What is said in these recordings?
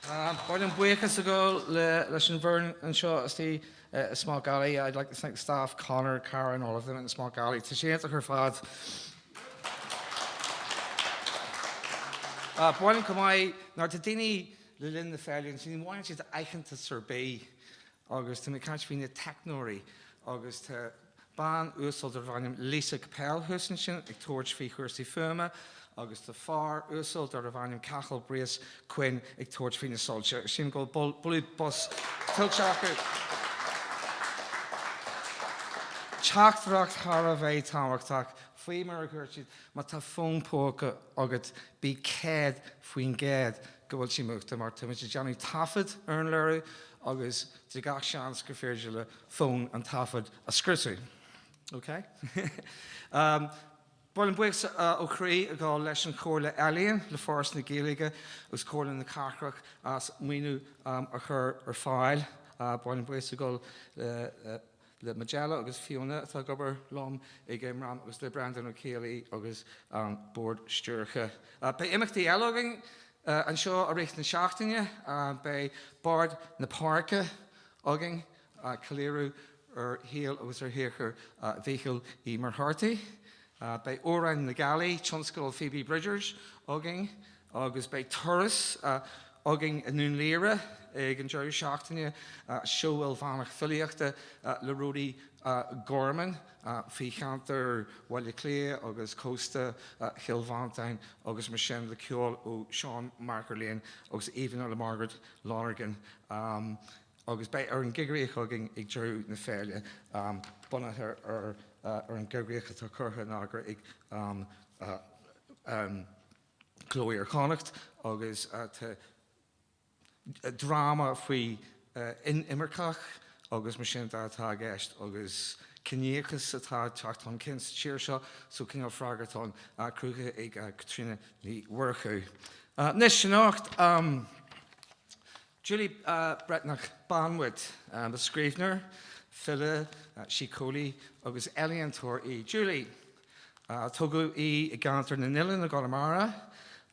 Ba mhaith liom buíochas a ghabháil leis an bhfoireann anseo istigh i Smock Alley. I'd like to thank the staff, Conor, Cara and all of them in Smock Alley. Tá sé iontach ar fad. Ba mhaith liom chomh maith, nuair atá daoine le linn na féile ansin, ní bhfaigheann siad aitheantas ar bith agus tá mé ag caint faoi na teicneoirí agus tá bean uasal darbh ainm Lisa Capel thuas ansin ag tabhairt faoi chúrsaí fuaime agus tá fear uasal darbh ainm Cathal Brios Quinn ag tabhairt faoi na soilse. Sílim go bhfuil bualadh bos tuillte acu. Teachtaireacht thar a bheith tábhachtach, faoi mar a dúirt siad, má tá fón póca agat, bí 100% go bhfuil sé múchta mar táimid ag déanamh taifead ar an léiriú agus tá gach seans gur féidir le fón an taifead a scriosadh. Ok? Ba mhaith liom buíochas ó chroí a ghabháil leis an Chomhairle Ealaíon, le Foras na Gaeilge agus Comhairle na Cathrach as maoiniú a chur ar fáil. Ba mhaith liom buíochas a ghabháil le le Majella agus Fiona atá ag obair liom ag Imram agus le Breandán Ó Céillaigh agus an Bord Stiúrtha. Beidh imeachtaí eile againn anseo i rith na seachtaine. Beidh Bard na Páirce againn, ceiliúradh ar shaol agus ar shaothar Mhíchíl Uí Mhuircheartaigh. Beidh Amhráin na Gealaí, tionscadal Phoebe Bridgers againn agus beidh turas againn i nDún Laoghaire ag an deireadh seachtaine, seó ilmheánach filíochta le Rody Gorman faoi cheantar Bhaile Átha Cliath agus cósta Chill Mhantáin agus mar sin le ceol ó Seán McErlaine agus íomhánna le Margaret Lonergan. Agus beidh Ar an gCoigríoch againn ag deireadh na féile, bunaithe ar an gcoigríoch atá curtha in eagar ag Cló Iar-Chonnacht agus tá dráma faoi inimirceach agus mar sin de atá i gceist agus ciníochas atá ag teacht chun cinn sa tír seo, so cineál freagra atá ann, cruthaithe ag Caitríona Ní Mhurchú. Anois, anocht. Julie Breathnach Banwood, Is scríbhneoir, file, síceolaí agus ealaíontóir í Julie. Tógadh í i gCeantar na nOileán i gConamara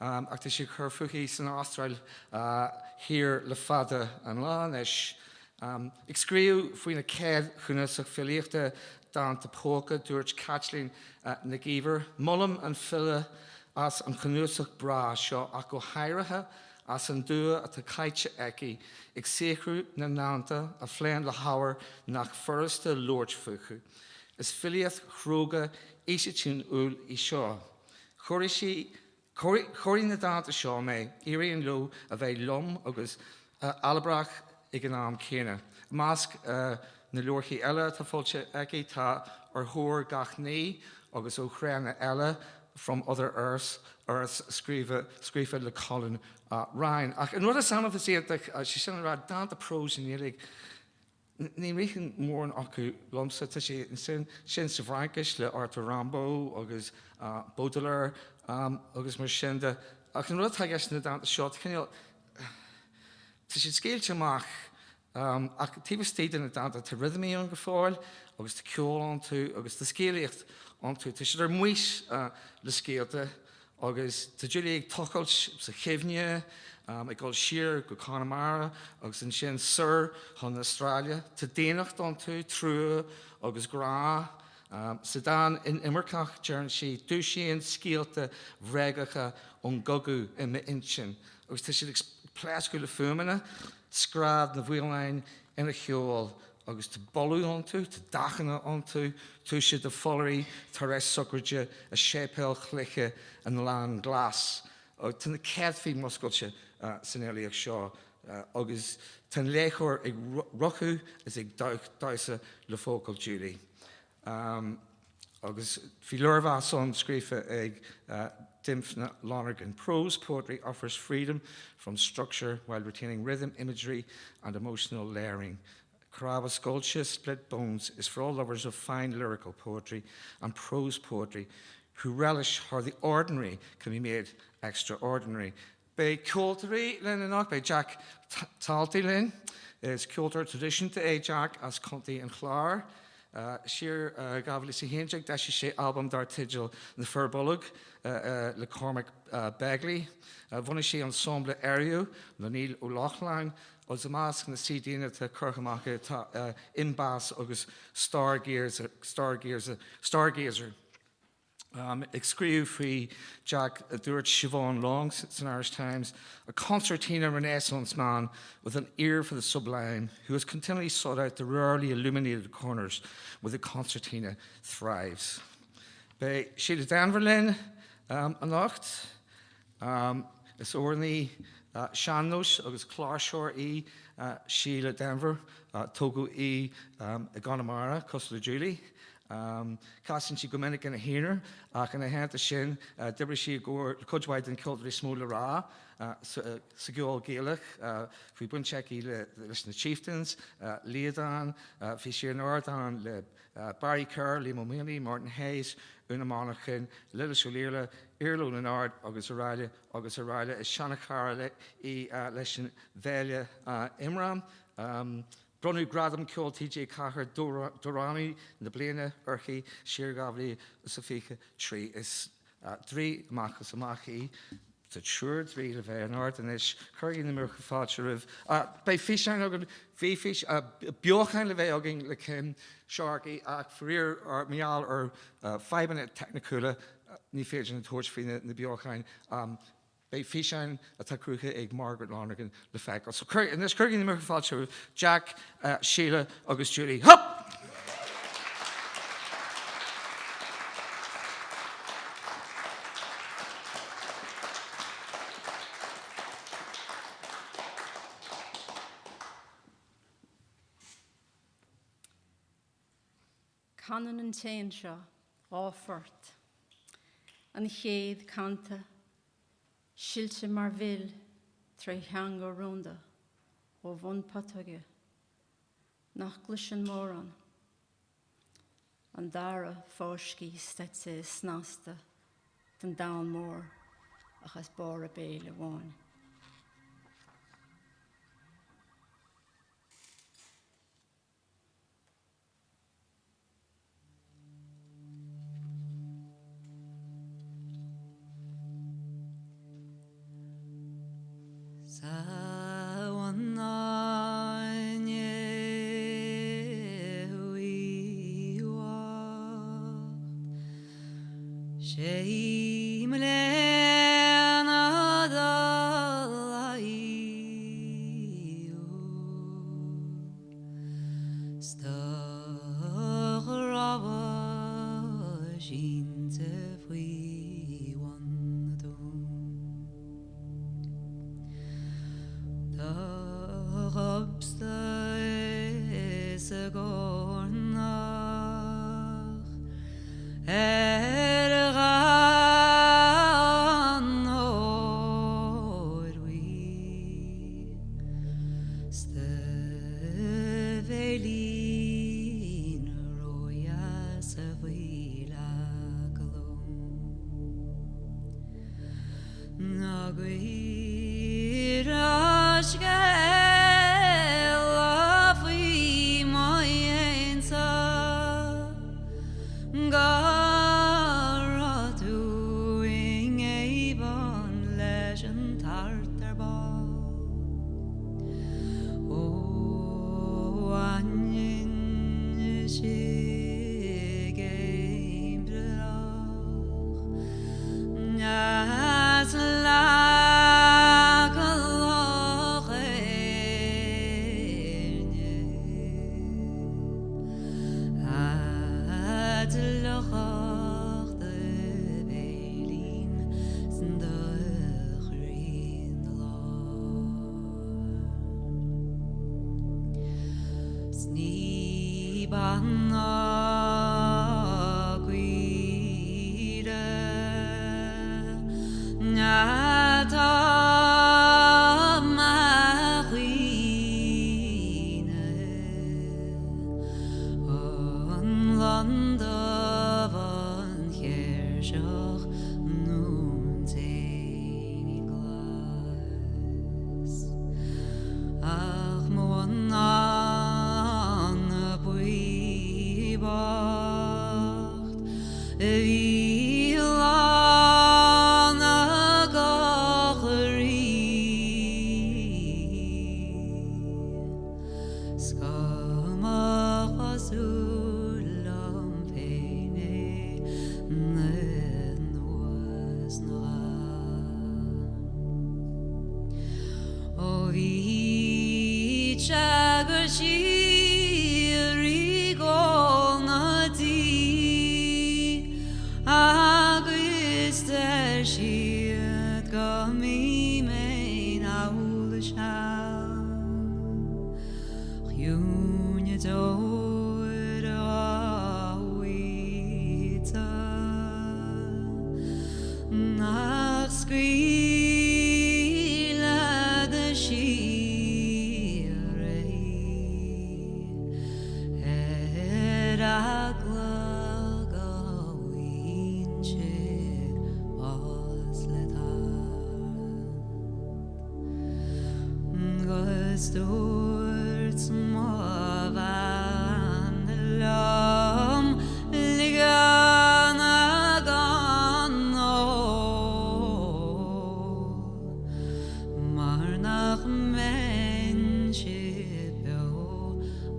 ach tá sí ag cur fúithi san Astráil Thiar le fada an lá anois. Ag scríobh faoina céad chnuasach filíochta, Dánta Póca, dúirt Caitlín Nic Íomhair, Molaim an file as an chnuasach breá seo ach go háirithe as an dua atá caite aici ag saothrú na ndánta a phléann le hábhair nach furasta labhairt fúthu. Is filíocht chróga fhisiciúil í seo. Chóirigh sí, chóirigh na dánta seo mé, éiríonn leo a bheith lom agus allbrach ag an am céanna. I measc na leabharthaí eile atá foilsithe aici tá Ar Thóir Gach Ní agus Ó Thréanna Eile, From Other Earths, scríofa scríofa le Colin Ryan. Ach an rud is annamh is iontach, sé sin le rá, dánta próis i nGaeilge, ní ritheann mórán acu liomsa. Tá sé sin sa bhFraincis le Arthur Rimbaud agus Baudelaire agus mar sin de. Ach an rud atá i gceist sna dánta seo, tá cineál, tá siad scaoilte amach Ach taobh istigh de na dánta tá rithimí ann go fóill agus tá ceol iontu agus tá scéalaíocht iontu. Tá siad ar maos le scéalta agus tá Julie ag tochailt sa chuimhne, ag dul siar go Conamara agus ansin soir chun na Astráile. Tá daonnacht iontu, trua agus grá. Sa dán 'Inimirceach' deireann sí, 'Dúisíonn scéalta bhréagacha ón gcogadh i m'intinn agus tá siad ag pléascadh le fuaimeanna. Scread na bhfaoileán ina cheol agus tá boladh iontu, tá dathanna iontu, túise de phollairí tar éis sochraide i séipéil chloiche an Oileáin Ghlas. Tá na céadfaí múscailte san fhilíocht seo agus tá an léitheoir ag rocadh is ag damhsa le focail Julie. Agus bhí léirmheas ann scríofa ag Dymphna Lonergan, Prose poetry offers freedom from structure while retaining rhythm, imagery and emotional layering. Cnámha Scoilte, Split Bones is for all lovers of fine lyrical poetry and prose poetry who relish how the ordinary can be made extraordinary. Beidh ceoltóirí linn anocht, beidh Jack Talty linn. Is ceoltóir traidisiúnta é Jack as Contae an Chláir. Siar i 2011 d'eisigh sé albam dar teideal Na Fir Bolg le Cormac Begley. Bhunaigh sé Ensemble Ériu le Niall Ó Lochlainn agus i measc na CDanna atá curtha amach aige tá Imbas agus Stargazer. Stargazer. Ag scríobh faoi Jack, dúirt Siobhán Long san Irish Times, A concertina renaissance man with an ear for the sublime who has continually sought out the rarely illuminated corners where the concertina thrives. Beidh Síle Denvir linn anocht. Is amhránaí sean-nóis agus cláirseoir í Síle Denvir. Tógadh í i gConamara, cosúil le Julie. Casann sí go minic ina haonar ach ina theannta sin d'oibrigh sí i gcomhar le cuid mhaith de na ceoltóirí is mó le rá sa gceol Gaelach. Bhí baint aici leis na Chieftains, Liadán, bhí sí ar an ardán le Barry Kerr, Liam Ó Maonlaí, Martin Hayes, Úna Monaghan, Lillis Ó Laoire, Iarla Ó Lionáird agus araile agus araile. Is seanchara í leis an bhféile Imram. Bronnadh Gradam Ceoil TG4 d'Amhránaí na Bliana uirthi siar i 2023. Is draoi amach is amach í. Tá triúr draoi le bheith in ard anois. Cuirigí na múrtha fáilte roimh. Beidh físeán againn, bhí fís, beochan le bheith againn le Kim Sharkey ach faraor mar gheall ar fadhbanna teicniúla ní féidir linn tabhairt faoi na beocháin. Beidh físeáin atá cruthaithe ag Margaret Lonergan le feiceáil. So anois cuirigí na múrtha fáilte roimh Jack, Síle agus Julie. Hup! Canann an t-éan seo dá phort. An chéad canta, silte mar mhil tré theanga rúnda ó bhun putóige nach gcloiseann mórán. An dara fáiscthe stoite is snasta don domhan mór ach as barr a béil amháin. 'S do ghrabhadh sínte faoi bhun na dún. Do ghobsta is a gcornach ar an ór bhuí. 'S do bhéilín ródheas a bhuí le glún. Ná cuir an scéala faoi mo dhéansa go raibh tú i ngéibheann leis an tart ar ball. Ó ainnis i gcéim brách as leac Loch Éirne A'd fhliuchadh do bhéilín 's do chroí 'na lár. 'S ní banna caoire atá mo chuimhne. An lon dubh, an chéirseach nó an t-éinín glas. Ach mo bhonnán buí bán. 'S go mba chosúil liom féin é anuas na Ó bhí sé go síoraí ag ól na dí agus deir siad go mbím féin amhlaidh seal chiúin deoir a mhaíte nach scaoileadh de shíor é ar eagla go bhfaighinn-se bás le tart. 'Gus dúirt mo bhean liom ligean gan ól mar nach mbeinnse beo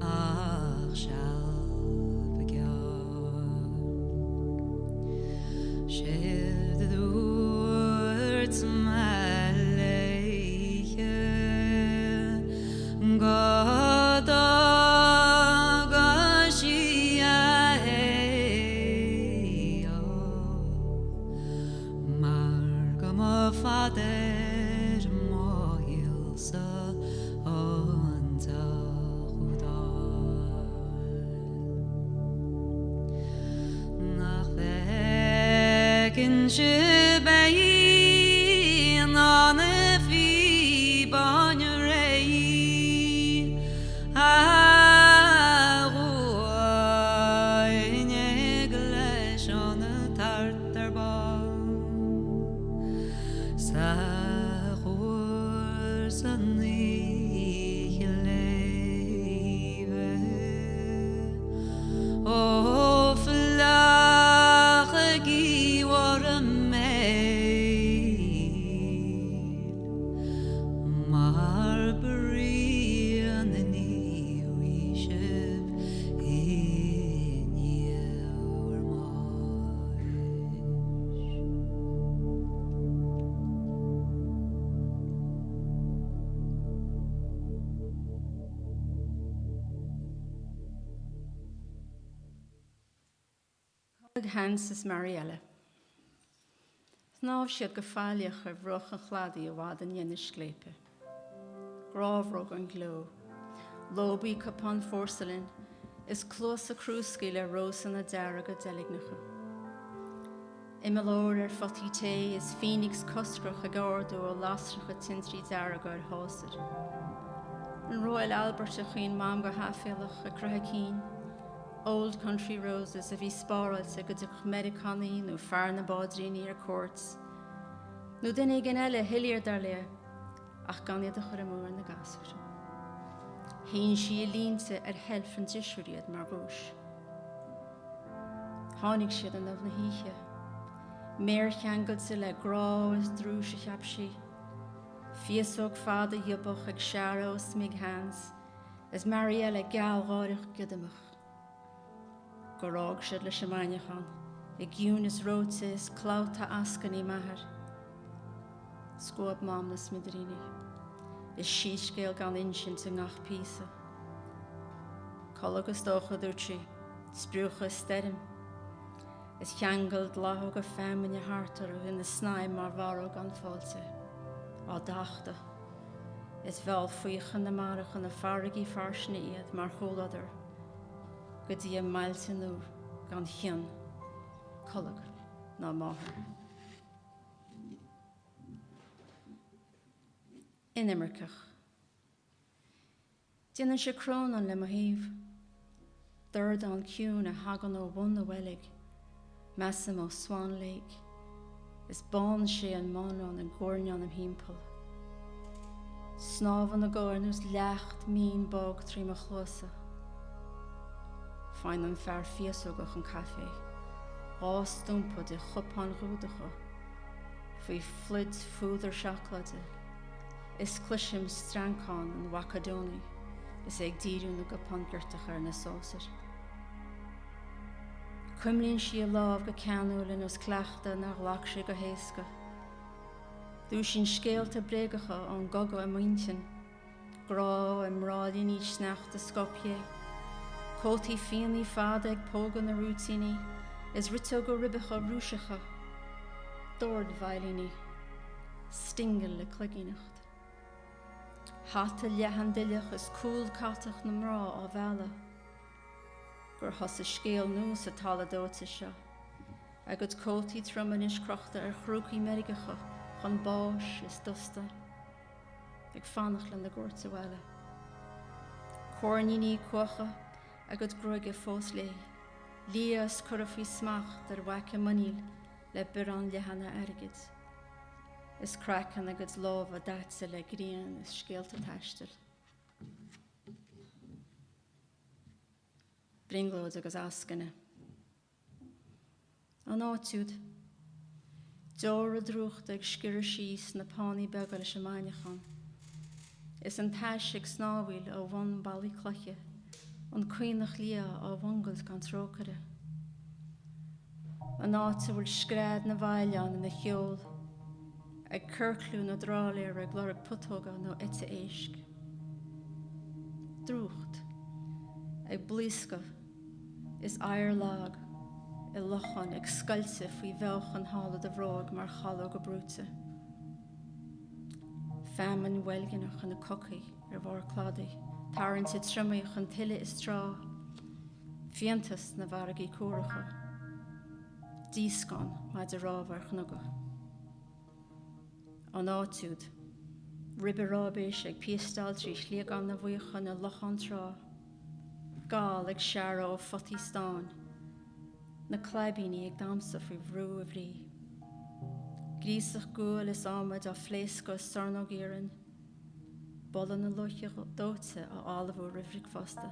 ach seal beag. Séard a dúirt mé léithe go dtuga sí a héadach mar go mba fada ar mo shaolsa an deoch úd fháil. Nach bhfeiceann sibh é ná na píobáin réidh a ghabh in éag leis an tart ar ball sa chúr san oíche léimhe. Ó fliuchaigí bhur mbéil mar bruíon ní bhfaighidh sibh i ndiaidh bhur mbáis. Colg Hans is Mariella. Shnámh siad go faillíoch ar bhruach an chladaigh i bhfad i ndiaidh na scléipe. Grabhróg an ghleo, lóbaí cupán phorsalain is cluasa crúscaí le rósanna dearga deilgneacha. Imeall óir ar photaí tae is Phoenix coscrach ag ardú ó lasracha tintrí dearga ar shásair. An Royal Albert a chaoin Mam go haiféalach ag croitheadh a cinn. Old Country Roses a bhí spáráilte go dtiocfadh Meiriceánaí nó fear na bpaidríní ar cuairt, nó duine éigin eile, Hilliard dar léi, ach gan iad a chur amú ar na gasúir. Shín sí i línte ar sheilf an drisiúir iad mar dhuais. Tháinig siad i ndubh na hoíche. Méar cheangailte le grá is drúis a cheap sí. Féasóg fada ghiobach ag searradh ó smig Hans is Mariella gealgháireach giodamach. Gur fhág siad leis an mbainneachán i gciúnas reoite is clabhta eascainí m'athar. Scuab Mam na smidiríní. Is síscéal gan insint i ngach píosa. Colg is dócha, a dúirt sí, spriúchadh i stoirm. Is cheangail dlaíoga feamainne thart orthu ina snaidhm mar mharóg gan fáilte. Á dtachtadh. Is mheall faocha na mara chun na farraigí fairsinge iad mar chomhluadar go dtí a mbailte nua gan chion, colg ná máthair. Inimirceach. Déanann sé crónán le mo thaobh. Dordán ciúin a thagann ó bhun a bhoilg, measaim ó Swan Lake, is bánn sé an mánrán i nguairneán im thimpeall. Snámhann a guth ar nós leacht mín bog trí mo chluasa. Faigheann an fear féasógach an caife, 2 stumpa de chupáin Ghiúdacha faoi phluid phúdar seacláide. Is cloisim streancán an Mhacadónaigh. Is é ag díriú na gcupán giortacha ar na sósair. Cuimlíonn sí a lámh go ceanúil ar nós cleachtadh nár ghlac sé go héasca. Dúisíonn scéalta bréagacha ón gcogadh i m'intinn. Grá i mbráillíní sneachta Skopje, cótaí fíona fada ag pógadh na rúitíní is riteoga ribeacha Rúiseacha, dordveidhlíní, stingil le cloigíneacht. Hata leathan duilleach is cúl catach na mná á mhealladh. Gur thosaigh scéal nua sa talamh dóite seo. A gcuid cótaí troma anois crochta ar chrúcaí meirgeacha chun báis is dusta. Ag fanacht lena gcuairt abhaile. Coirníní cuacha, a gcuid gruaige fós léi. Liath is curtha faoi smacht ar mhaice muiníl le bioráin leathana airgid. Is craiceann a gcuid lámha daite le grian is scéalta taistil. Brionglóid agus eascaine. An áit úd. Deora drúchta ag sciorradh síos na pánaí beaga leis an mbainneachán. Is an tais ag snámhaíl ó bhun ballaí cloiche, an caonach liath á mhungailt gan trócaire. An áit a bhfuil scread na bhfaoileán ina cheol, ag ciorclú na dtrálaer ag lorg putóga nó eite éisc. Drúcht. Ag blaoscadh. Is oighear lag i locháin ag scoilteadh faoi mheáchan shála do bhróg mar chalóga brúite. Feamainn bhoilgneach ina cocaí ar bharr cladaigh, tarraingt triomaigh chun tuile is trá. Fiántas sna farraigí cuaracha. Díoscán maide rámha ar chnoga. An áit úd. Ribe ráibéise ag piasteáil trí shliogán na bhfaochán i lochán trá. Gal ag searradh ó photaí stáin. Na claibíní ag damhsa faoi bhrú a bhrí. Gríosach guail is adhmaid á phléascadh i sornóg iarainn. Boladh na luiche dóite á fholmhú roimh bhricfeasta.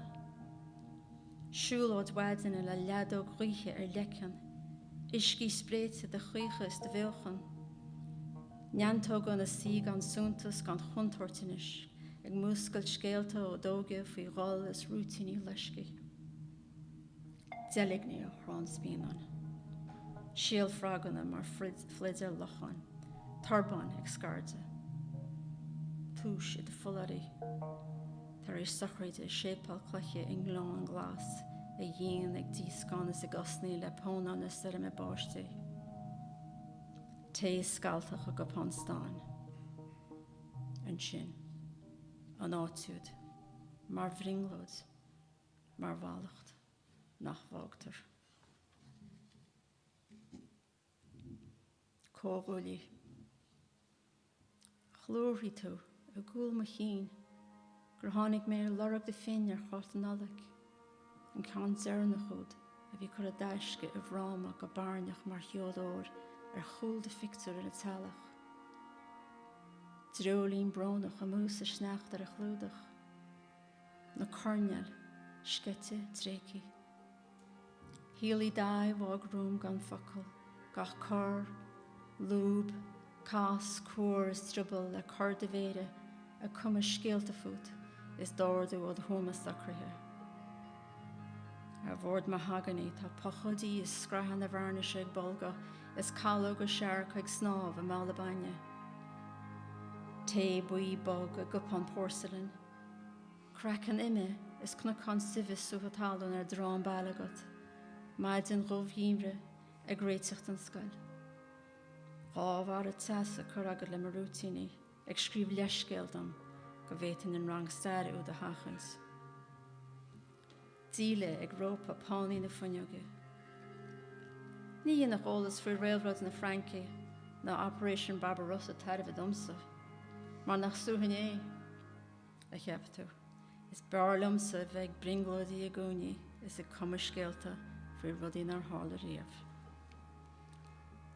Siúlóid mhaidine le leadóg ghaoithe ar leiceann, uiscí spréite de chaochadh is de bheochan. Neantóga ina suí gan suntas gan chontúirt anois, ag múscailt scéalta ó d'óige faoi ghol is rúitíní loiscthe. Deilgní ó chrann spíonáin. Síolfhraganna mar phluid ar locháin. Torbáin ag scairdeadh. Túis i do pholláirí. Tar éis sochraide i séipéal cloiche i ngleann glas, a dhíon ag díoscán is ag osnaí le pónán na stoirme báistí. Tae scalltach i gcupán stáin. Ansin. An áit úd. Mar bhrionglóid. Mar mhallacht. Nach bhfágtar. Comhghuaillí. Chlúmhraigh tú i gcúl mo chinn gur tháinig mé ar lorg do phinn ar chárta Nollag, an ceann deireanach úd a bhí curtha i dtaisce i bhfráma go barainneach mar sheoid óir ar chúl do phictiúir ina teallach. Dreoilín brónach amú sa sneachta ar a chlúdach. Na coirnéil sceite tréigthe. Shíothlaigh d'aghaidh a fhág romham gan focal, gach cor, lúb, cas, cuar is drioball le cor do mhéire ag cumadh scéalta fút is d'ardú ó do thuama socraithe. Ar bhord mahogany tá puchóidí is scrathanna vearnaise ag bolgadh is calóga seargtha ag snámh i mbabhla bainne. Tae buí bog i gcupán porsalainn. Craiceann ime is cnocán suibhe sútha talún ar drann baile agat, maidin dhubh gheimhridh ag réiteach don scoil. Dá bharra teasa curtha agat le mo rúitíní, ag scríobh leithscéil dom go bhféadfainn an rang staire úd a sheachaint. Díle ag ropadh pánaí na fuinneoige. Ní dhéanfadh eolas faoi réabhlóid na Fraince ná Operation Barbarossa tairbhe domsa, mar nach suaithne é. a cheap tú. Is b'fhearr liomsa a bheith ag brionglóidí i gcúinní is ag cumadh scéalta faoi rudaí nár tharla riamh.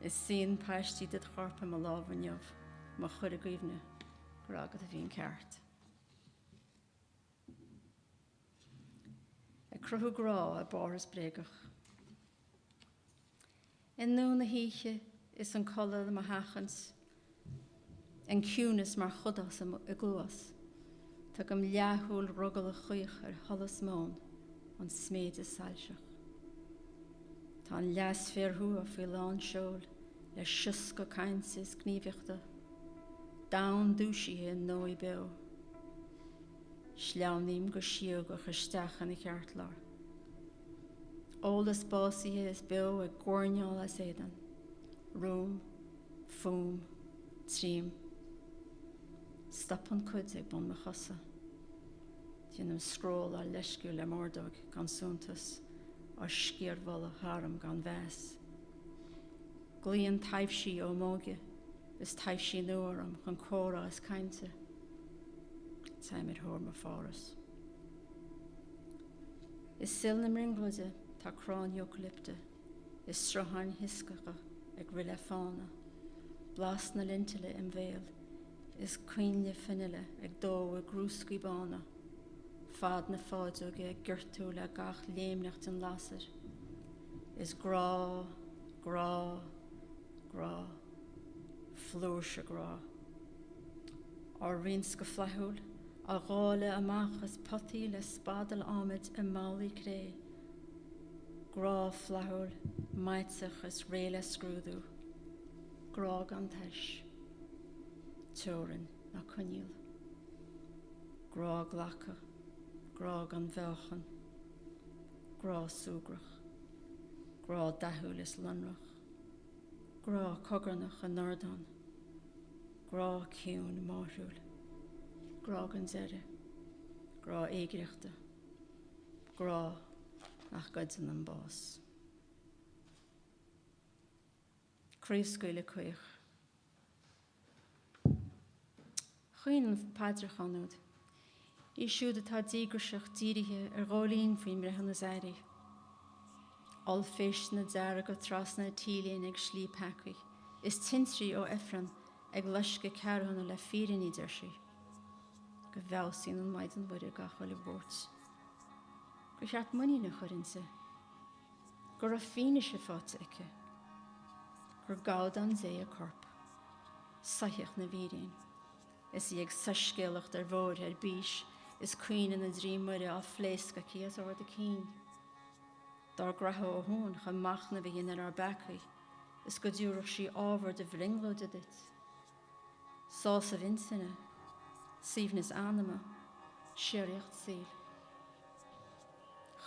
Is suíonn paistí ded chorp i mo lámha inniu, mo chur i gcuimhne gur agat a bhí an ceart. Ag cruthú grá i bPáras bréagach. I ndú na hoíche is an codladh le mo sheachaint, an ciúnas mar chudás i gcluas. Tugaim leathshúil dhrogallach chaoch ar sholas móin an sméideadh soilseach. Tá an leathsféar thuaidh faoi lán seoil le sioscadh cainte is gníomhaíochta, domhan dúisithe i ndóigh beo. Sleamhnaím go síogach isteach ina cheartlár. Eolas básaithe is beo ag guairneáil as éadan. Romham, fúm, tríom. Stopann cuid ag bun mo chosa. Déanaim scrolláil leisciúil le m'ordóg gan suntas, á sciarmholadh tharam gan mheas. Glaonn taibhsí ó m'óige is taibhsí nua orm chun comhrá is cainte. Táim ar thóir mo Pháras. I suil na mbrionglóide tá crann eocailipte is srutháin shioscacha ag rith le fána, blas na lintile im bhéal is coinnle feinile ag dó i gcrúscaí bána, fad na fáideoige ag giortú le gach léimneach den lasair. Is grá, grá, grá. Flúirse grá. Á roinnt go flaithiúil, á dháileadh amach as potaí le spadail adhmaid i mbabhlaí cré. Grá flaithiúil, maíteach is réidh le scrúdú. Grá gan tois, teorainn ná coinníoll. Grá glactha, grá gan mheáchan. Grá súgrach. Grá dathúil is lonrach. Grá cogarnach i ndordán. Grá ciúin máithriúil. Grá gan deireadh. Grá éigreachta. Grá nach ngoideann an bás. Craobhscaoileadh caoch. Chaoin an paidreachán úd. Í siúd atá díograiseach dírithe ar ghóilín faoin mbreithiúnas aeirí. Ollphéisteanna dearga trasna na T-léine ag slí peacaí, is tintrí ó Ifreann ag loisceadh cearthanna le fírinní, deir sí. Go bhfeabhsaíonn an Mhaighdean Mhuire gach uile bhuairt. Gur cheart muinín a chur inti. Go raibh fianaise faighte aici. Gur gabhdán Dé a corp. Soitheach na bhfíréan. Is í ag soiscéalacht ar bhóithre ar bís is caoineadh na dTrí Muire á phléascadh aici os ard a cinn. Dár graitheadh ó shuan chun machnamh a dhéanamh ar ár bpeacaí is go dtabharfadh sí ábhar do bhrionglóide duit. Sásamh intinne, suaimhneas anama, síoraíocht saoil.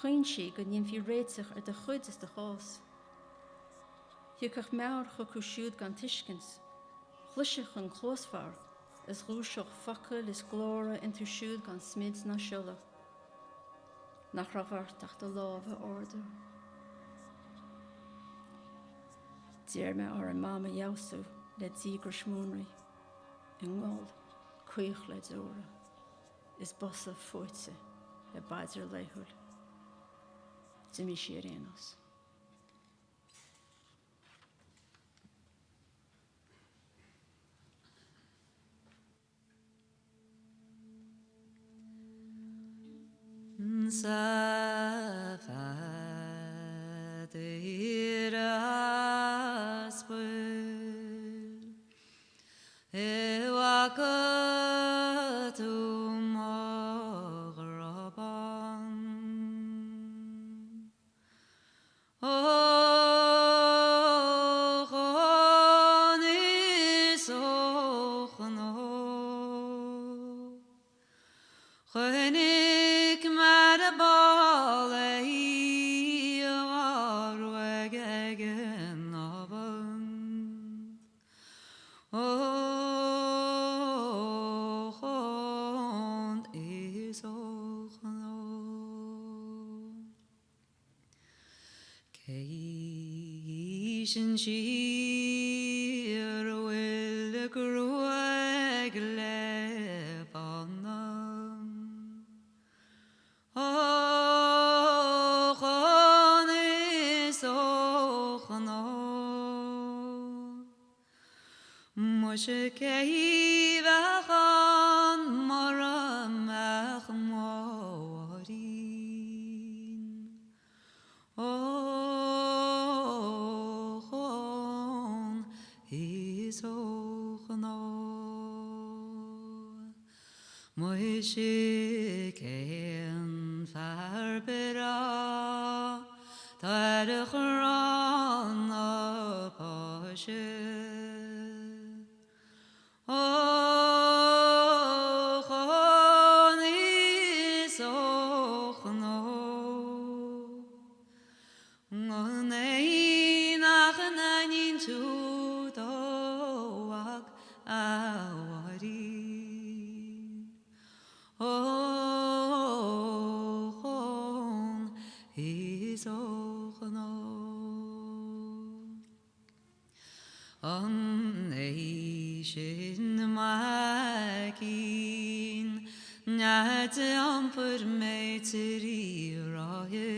Chaoin sí go ndéanfaí réiteach ar do chuid is do chás. Thiocfadh meabhair chucu siúd gan tuiscint, chloisfeadh an cluasbhodhar is dhúiseodh focail is glórtha iontu siúd gan smid ná siolla. Nach raibh ort ach do lámh a ardú. D'iarr mé orainn Mam a fheabhsú le díograis múnraí, i ngol caoch le deora. Is bosa fuaite i bpaidir laethúil. D'imigh sí ar aon nós. Sa phaidir aspail. I bhfaca tú mo ghrá bán? Ó chon is ó chnó. Chonaic mé ar ball é á ruaig ag an abhainn. Ó chon is ó chnó. Cé hí sin siar a bhfuil a gruaig le bánú? Ó chon is ó chnó. Muise cé bheadh ann mura mbeadh Máirín? Ó chon is ó chnó. Mise cén fear breá tá ar chrann na páise. Ochón is ochón ó. An é nach n-aithníonn tú do mhac a Mháirín? Ochón is ochón ó. An é sin m'aicín a d'iompair mé tri ráithe?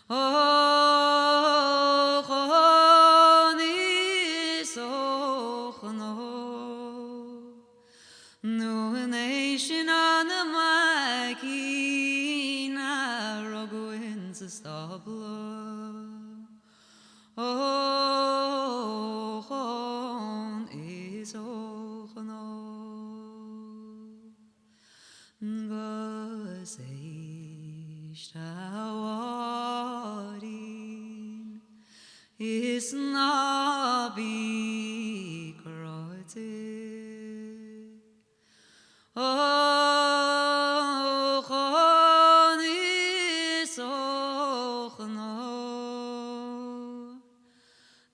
Ochón is ochón ó, nó an é sin an maicín a rugadh insa stábla? Ochón is ochón ó 'Gus éist a Mháirín is ná bí cráite. Ochón is ochón ó,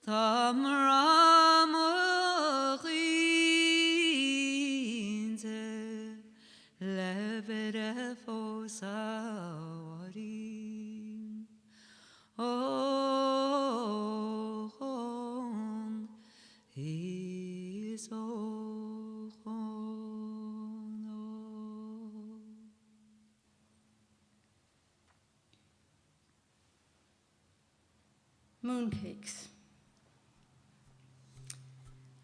tá mná mo chaointe le breith fós a Mháirín. Ochón is ochón ó. Mooncakes.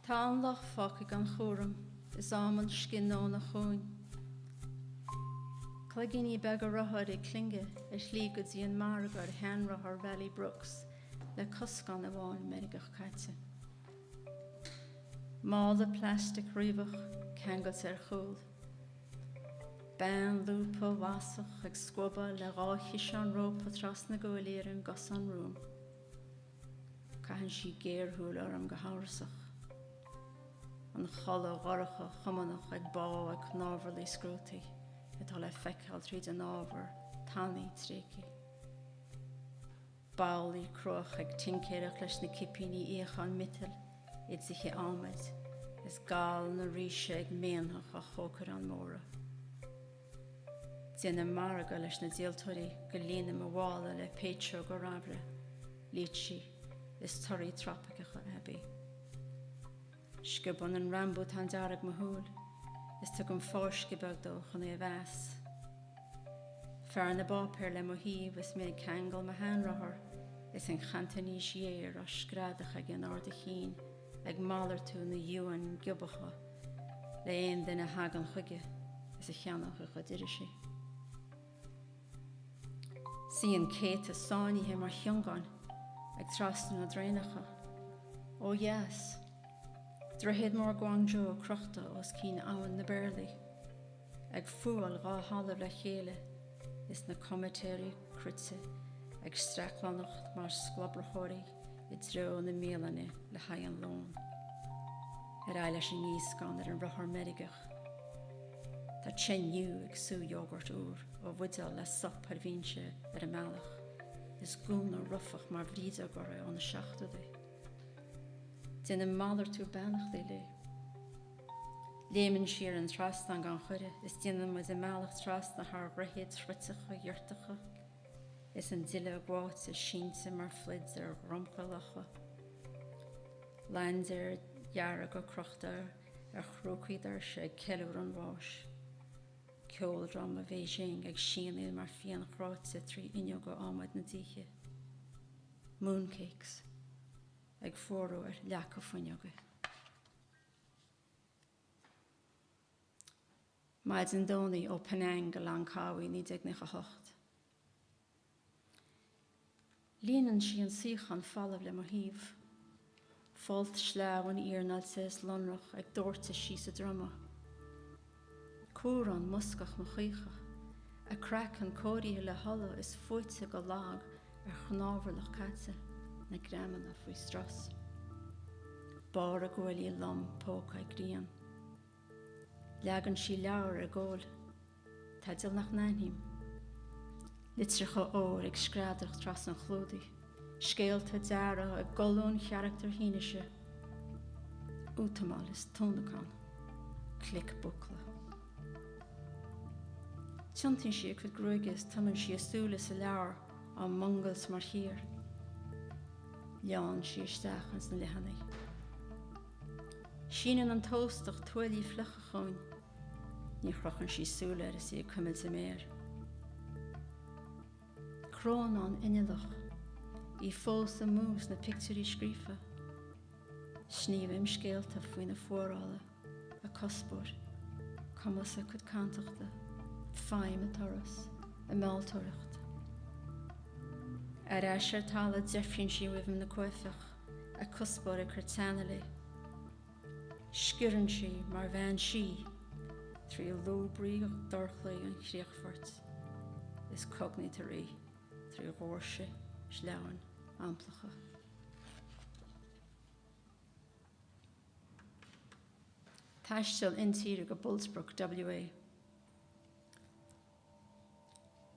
Tá an loch fágtha gan chúram is am an sciath-nóna chugainn. Cloigíní beaga rothair ag clingeadh ar shlí go dtí an margadh ar sheanrothar Raleigh Brooks le coscán amháin meirgeach caite. Mála plaisteach riabhach ceangailte ar chúl. Bean lúbtha bhasach ag scuabadh le dha chiseán rópa trasna guaillí ar an gcosán romham. Caitheann sí géarshúil orm go hamhrasach. An chulaith dhorcha chumannach ag bá a cnámharlaigh scrútaí atá le feiceáil tríd an ábhar tanaí tréigthe. Babhlaí cruach ag tincéireacht leis na cipíní iocháin miotail i dtithe adhmaid is gal na ríse ag méanfach ó chócaireáin mhóra. Déanaim margadh leis na díoltóirí go líonaim mo mhála le péitseoga raimhre, lítsi is torthaí tropaiceacha aibí. Sciobann an rambútán dearg mo shúil is tugaim fáisceadh beag dó chun é a mheas. Fear na bpáipéar le mo thaobh is mé ag ceangal mo sheanrothar is an Chantóinis ghéar á screadach aige in ard a chinn ag malartú na yuan giobacha le aon duine a thagann chuige is a cheannódh a chuid irisí. Suíonn céadta sáinnithe mar shiongáin ag trasnú na dtraenacha. Ó dheas, droichead mór Guangzhou crochta os cionn Abhainn na bPéarlaí, ag fuáil dhá thalamh le chéile is na comaitéirí croite ag streaclanacht mar sclobrachóirí i dtreo na mbialainne le haghaidh an lóin. Ar aghaidh leis an ngíoscán ar an rothar meirgeach. Tá Chen Yu ag sú iógart úr ó bhuidéal le sop ar bhinse ar an mbealach is gúna rufach mar bhrídeog uirthi ó na seachtóidí. Déanaim malartú beannachtaí léi. Léimeann sí ar an trasnán gan chuireadh is déanann muid an bealach trasna thar dhroichid chruiteacha ghiortacha is an duilleog bháite sínte mar phluid ar dhromchla locha. Laindéir dhearga crochta ar chrúcaí doirse ag ceiliúradh an bháis. Ceoldráma Bheijing ag sianaíl mar phian chráite tri fhuinneoga adhmaid na dtithe. Mooncakes ag fuarú ar leaca fuinneoige. Maidin Domhnaigh ó Penang go Langkawi 1998. Líonann sí an suíochán folamh le mo thaobh. Folt sleamhain iarnáilte is lonrach ag doirteadh síos a droma. Cumhrán muscach mo choíche, a craiceann cóirithe le hola is fuaite go lag ar chnámharlach caite, na greamanna faoi strus. Barr a guaillí lom pógtha ag grian. Leagann sí leabhar ar gcúl. Teideal nach n-aithním. Litreacha óir ag screadach trasna an chlúdaigh. Scéalta deartha i gcolúin charachtair Shínise. Útamáil is túnacán. Clic búcla. Tiontaíonn sí a cuid gruaige is tumann sí a súile sa leabhar á mungailt mar chíor. Leánn sí isteach ins na leathanaigh. Síneann an t-óstach tuáillí fliucha chugainn. Ní chrochann sí súil air is í ag cuimilt a méar. Crónán inneallach. Í fós amú sna pictiúirí scríofa. Sníomhaim scéalta faoina fuarála, a cuspóir, cumas a cuid cantachta, feidhm a turas, a mealltóireacht. Ar ais ar talamh deifríonn sí uaim ina cuaifeach, a cuspóir ag cur teannadh léi. Sciorrann sí mar bhean sí trí lúbraí dorchlaí an chríochfoirt is cognaítear í trí dhóirse sleamhain amplacha. Taisteal intíre go Bullsbrook, WA.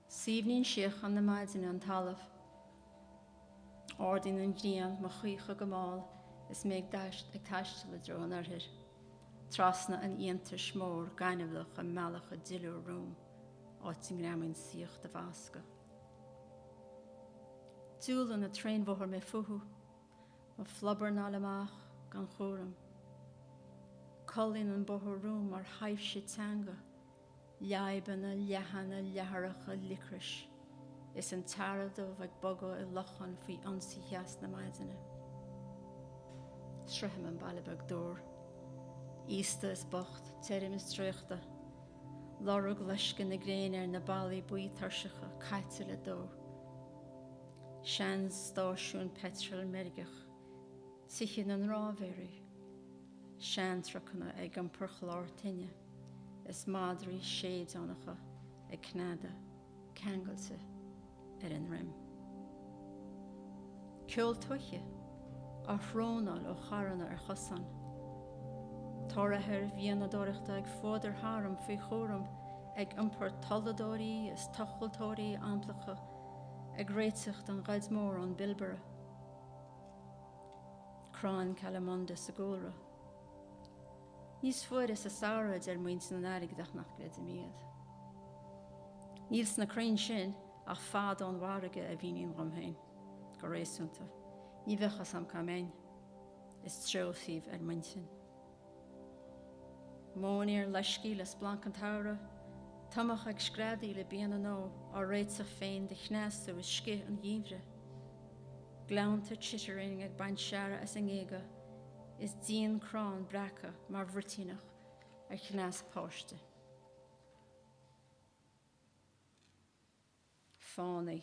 Suaimhníonn síocháin na maidine an talamh. Ardaíonn an ghrian mo choíche go mall is mé ag taisteal i dtreo an oirthir, trasna an fhiántais mhóir gaineamhlach a mbealach i duilliúr romham, áit a ngreamaíonn saíocht de bhascadh. Diúlann an traenbhóthar mé fúthu, mo phlobarnáil amach gan chúram. Codlaíonn an bóthar romham mar thaibhse teanga. Leadhbanna leathana leatharacha liocrais is an tsearbh dubh ag bogadh i locháin faoi ionsaí theas na maidine. Sroichim an baile beag dúr. Aosta is bocht, tirim is traochta. Lorg loiscthe na gréine ar na ballaí buí tuirseacha, caite le dó. Seanstáisiún peitril meirgeach. Tithe na ndráibhéirí. Seantrucanna ag iompar chlár tine is madraí séideánacha ag cneadadh ceangailte ar a ndroim. Ceol tuaithe á shrónáil ó charranna ar chosáin. Tarrthaithe mhianadóireachta ag fuadar tharam faoi chúram ag iompar tolladóirí is tochaltóirí amplacha ag réiteach don ghoid mór ón bPilbara. Crann calamondin sa gcúlra. Níos fuaire sa samhradh, a deir muintir an airgid ach nach gcreidim iad. Níl sna crainn sin ach fad ón bhfarraige a mhíním dhom féin, go réasúnta. Ní bheadh fhios a'm cá mbeinn. Is treoshuíomh ar m'intinn. Móinéir loiscthe le splanc an tsamhraidh, tumadh ag screadaíl le bia na ndó, á réiteach féin do chneasú is scíth an gheimhridh. Gleannta Chittering ag baint searradh as a ngéaga is díon crann breactha mar bhruitíneach ar chneas páiste. Fánaí.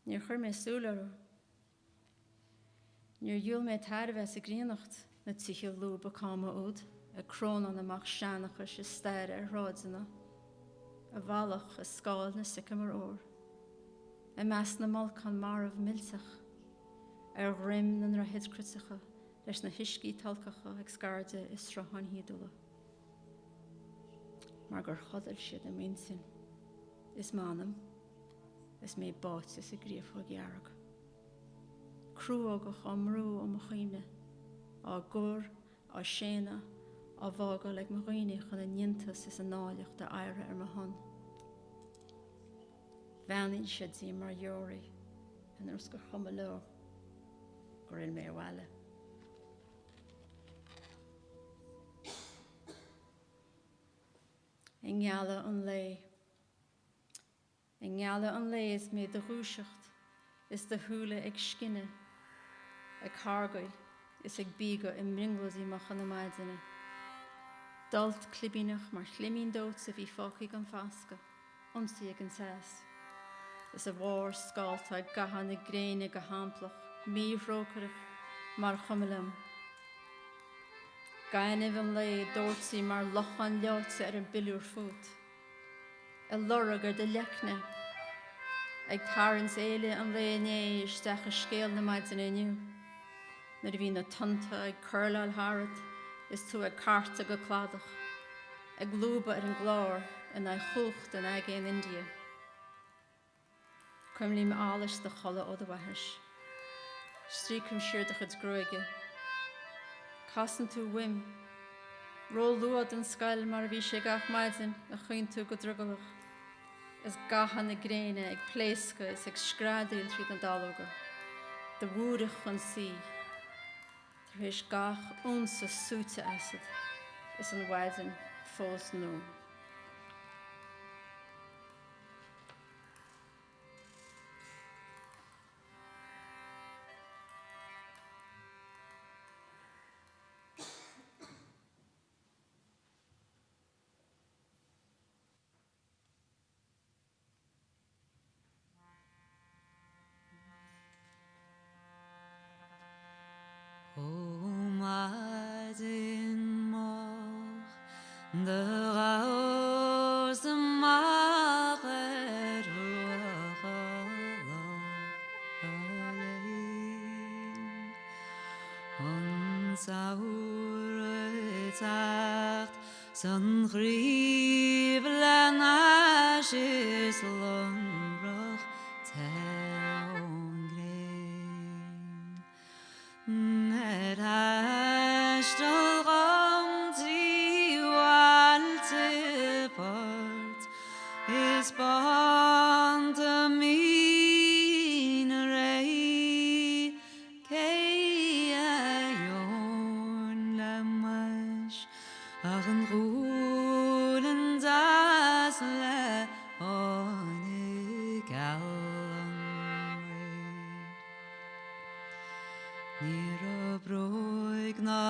Níor chuir mé súil orthu. Níor dhíol mé tairbhe as a gcríonnacht, na tithe lúba cama úd, ag crónán amach seanchais is staire ar shráideanna, i bhfalach i scáil na sycamore úr, i measc na mbolcán marbh millteach, ar dhroim na ndroichead cruiteacha leis na huiscí tulcacha ag scairdeadh i srutháin shíodúla. Mar gur chodail siad i m'intinn is m'anam. Is mé báite sa gcriomhtha dhearg. Cruógach á mbrú ó mo chuimhne, á gcur, á séanadh, á bhfágáil ag mo dhaoine chun a n-iontas is a n-áilleacht a adhradh ar mo shon. Bheannaíonn siad díom mar dheoraí, ar nós gur chuma leo gur fhill mé abhaile. I ngealadh an lae. I ngealadh an lae is mé do dhúiseacht is do shúile ag scinneadh, ag cargail is ag bíogadh i mbrionglóidí mocha na maidine. D'fholt clibíneach mar chlimín dóite a bhí fágtha gan fascadh, ionsaithe ag an teas, is a bharr scallta ag gatha na gréine go hamplach, míthrócaireach, mar chuma liom. Gaineamh an lae dóite mar lochán leoite ar an bpiliúr fút. Ag lorg ar do leicne. Ag tarraingt fhéile an lae inné isteach i scéal na maidine inniu. Nuair a bhí na tonnta ag coirleáil tharat is tú ag cartadh go cladach. Ag lúbadh ar an gclár in aghaidh chumhacht an Aigéin India. Cuimlím allais do chodladh ó do bhaithis. Stríocaim siar do chuid gruaige. Casann tú uaim. Ró-luath don scoil mar a bhí sé gach maidin, a chaoin tú go drogallach. Is gatha na gréine ag pléascadh is ag screadaíl tríd na dallóga. Do bhúireach chun suí. Tar éis gach unsa súite asat is an mhaidin fós nua. Ó maidin mhoch do ghabhas amach ar bhruacha Locha Léin. An samhradh ag teacht 'san chraoibh lena ais is lonrach te ón ngréin. Ar thaisteal dhom trí bhailte poirt is bánta mín réidh, cé a gheobhainn le m'ais ach an ghualainn deas le fáinne geal an lae. Ní raibh bróig ná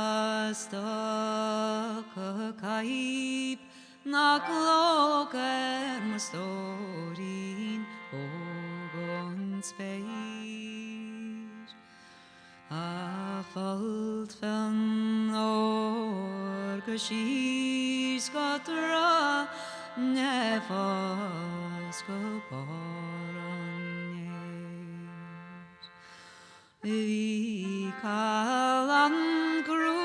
stoca caidhp ná clóca ar mo stóirín óg ón spéir Ach folt fionn órga síos go tráth fás go barr an fhéir. Bhí callán crúite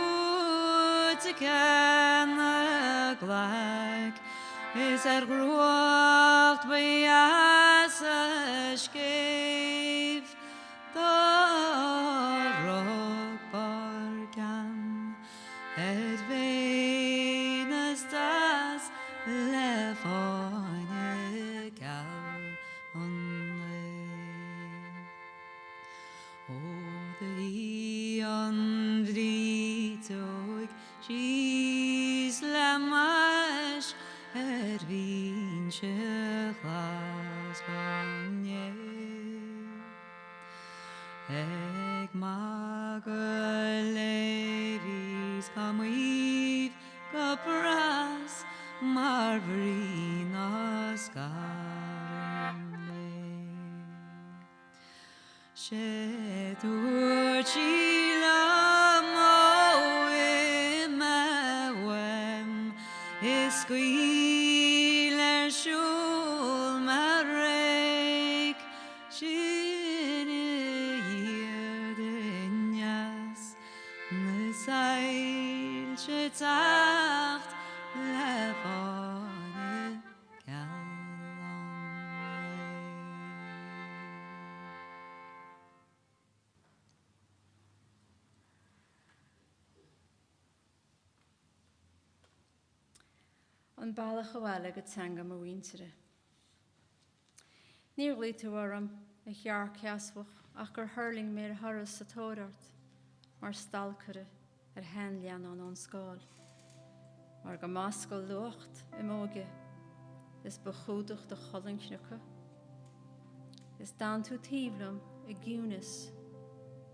aici 'na glaic is ar dhrúcht ba dheas a scéimh Do rug barr gean ar Véineas deas le fáinne geal an lae. Ó do shuigh an bhriotóig síos le m'ais ar bhinse ghlas an fhéir. Ag magadh léi 's ag maíomh go pras mar bhrí ná scarann léi. 'Sé dúirt sí liom ó imigh uaim is scaoil ar siúl mé réidh Sin i ndiaidh deas na soilse teacht le fáinne geal an lae. An bealach abhaile go teanga mo mhuintire. Níor ghlaoigh tú orm, a shearc sheasmhach, ach gur thuirling mé ar thuras sa tóir ort, mar stalcaire ar sheanleannán ón scáil. Mar go mbascadh luacht i m'óige is ba chumhdach do cholainn cniogtha. Is d'fhan tú taobh liom i gciúnas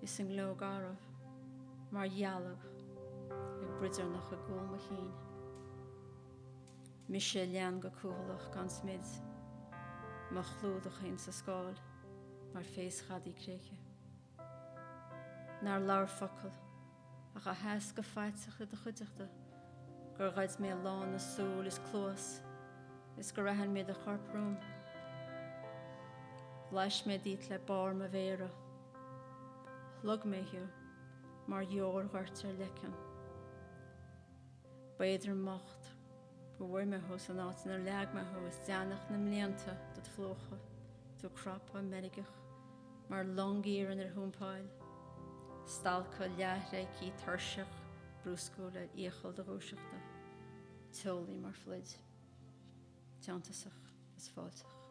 is i ngleo garbh, mar dhealg ag broidearnach i gcúl mo chinn. Mise a lean go cúthaileach gan smid, mo chlúdach féin sa scáil mar phéas ghadaí créicthe. Nár labhair focal. Ach a sheas go faiteach i do chuideachta, gur ghoid mé lán na súl is cluas is gur aithin mé do chorp romham. Bhlais mé díot le barr mo mhéara. Shlog mé thú mar dheoir ghoirt ar leiceann. B'éadrom bocht go bhfuair mé thú san áit inar leag mé thú is deannach na mblianta dod phlúchadh, tú craptha meirgeach mar long iarainn ar thuampáil, stalctha leathréidhte tuirseach brúscúil ar fhiacail do dhúiseachta, teolaí mar phluid, teanntasach is fáilteach.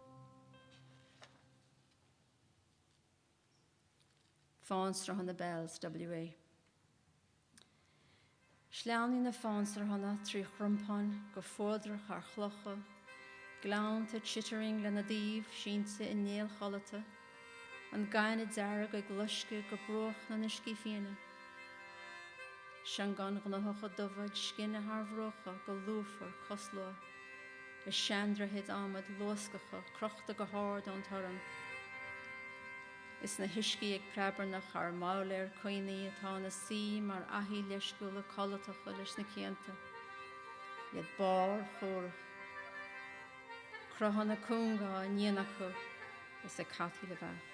Fánsruthanna Bells, WA. Shleamhnaigh na fánsruthanna trí chrompáin go fuadrach thar chlocha, gleannta Chittering lena dtaobh sínte i néal chodlata, an gaineamh dearg ag loisceadh go bruach na n-uiscí fiaine. Seangáin ghnóthacha dubha ag scinneadh thar bhruacha go lúfar cosluath. Is seandroichid adhmaid luascacha crochta go hard ón torann. Is na huiscí ag preabarnach thar mhodhléir caonaí atá ina suí mar fhathaí leisciúla codlatacha leis na cianta, iad barrchuarach. Cruthanna cúnga á ndíonadh acu is ag cataíl a bhfeacht.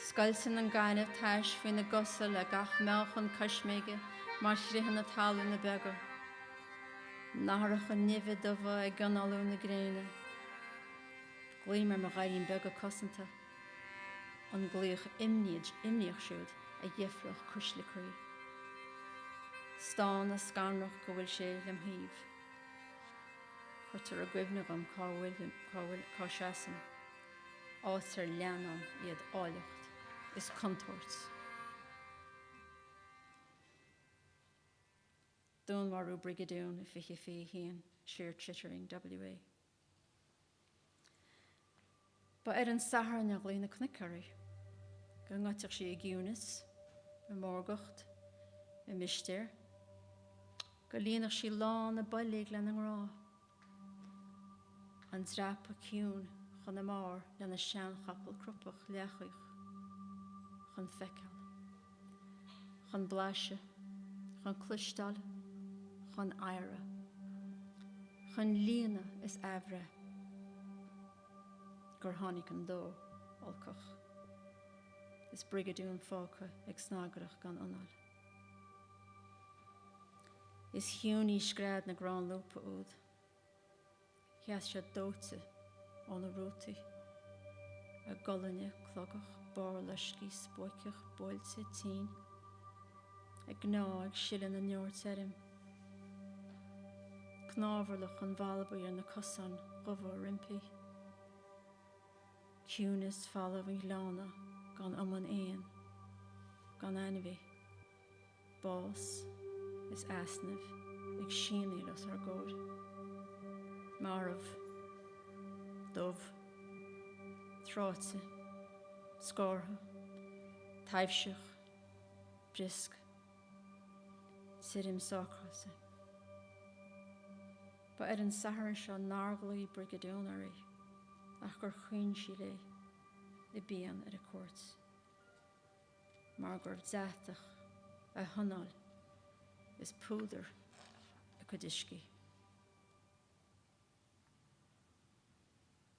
Scoilteann an gaineamh tais faoina gcosa le gach meáchan coisméige mar chritheanna talúna beaga. Nathracha nimhe dubha ag análú na gréine. Glaoim ar mo ghairím beaga cosanta, an glaoch imníoch siúd a dheifreodh cuisle croí. Stánadh scanrach go bhfuil sé lem thaobh. Cuirtear i gcuimhne dhom cá bhfuil, cá bhfuil, cá seasaim. Áit ar leannán iad áilleacht is contúirt. Dúnmharú Brigadoon i 2021, Siar Chittering, WA. Ba ar an Satharn a ghlaoigh na cnoic uirthi, go ngoidfeadh sí a gciúnas, a mórgacht, a mistéir, go líonfadh sí lán a boilg lena ngrá. An dreapadh ciúin chun a mbarr lena seanchapall crupach leathchaoch. Chun feiceáil. Chun blaiseadh. Chun cloisteáil. Chun adhradh. Chun líonadh is athbhreith. Gur tháinig an dó olcach. Is Brigadoon fágtha ag snagaireacht gan anáil. Is chiúin í scread na gcrann lúbtha úd. Sheas siad dóite óna rútaí, a gcolainne clogach, barrloiscthe, spuaiceach, buailte, tinn, a gcneá ag sileadh na ndeor tirim. Cnámharlach an bhalbaigh ar na cosáin dhubha roimpi. Ciúnas folamh an ghleanna gan iomann éan, gan ainmhí. Bás is easnamh ag sianaíl os ár gcomhair. Marbh. Dubh. Tráite. Scártha. Taibhseach. Briosc. Tirim sácráilte. Ba ar an Satharn seo nár ghlaoigh Brigadoon uirthi ach gur chaoin sí léi i bpian ar a cuairt. mar gurbh deatach a hanáil is púdar a cuid uiscí.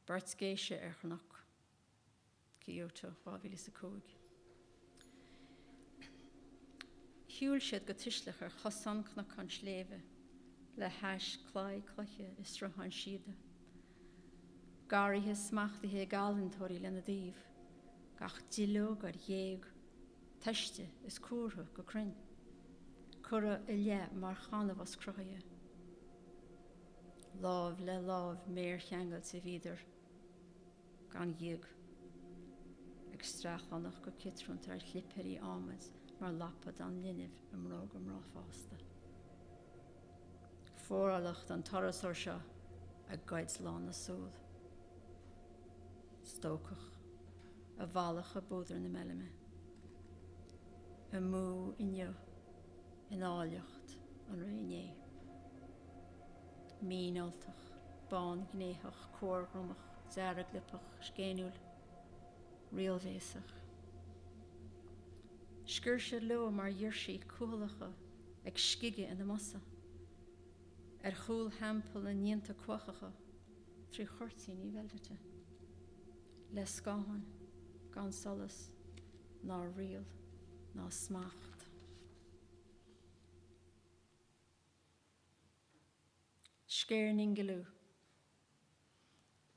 Beirt ghéise ar chnoc, Kyoto 2005. Shiúil siad go tuisleach ar chosán cnocán sléibhe le hais claí cloiche is sruthán síoda. Garraithe smachtaithe ag ealaíontóirí lena dtaobh. Gach duilleog ar ghéag, tomhaiste is cuartha go cruinn, curtha i leith mar chanbhás cruthaithe. Lámh le lámh méarcheangailte bhíodar gan ghíog, ag streachlánach go ciotrúnta ar shlipéirí adhmaid mar lapa donn linbh i mbróga mná fásta. Forálach don turasóir seo a ghoid lán na súl. Stócach i bhfalach i bpúdar na meilme. Amú inniu in áilleacht an ré inné. Mín-Ultach, bánghnéitheach, cuardhromach, deargliopach, scéiniúil, riailbhéasach. Sciorr siad leo mar ghirsí cúthaileacha ag scigeadh ina mbosa. Ar chúl theampall na ndíonta cuachacha trí chuirtíní veilbhite. Le scátháin gan solas ná riail ná smacht. Sceirningealú.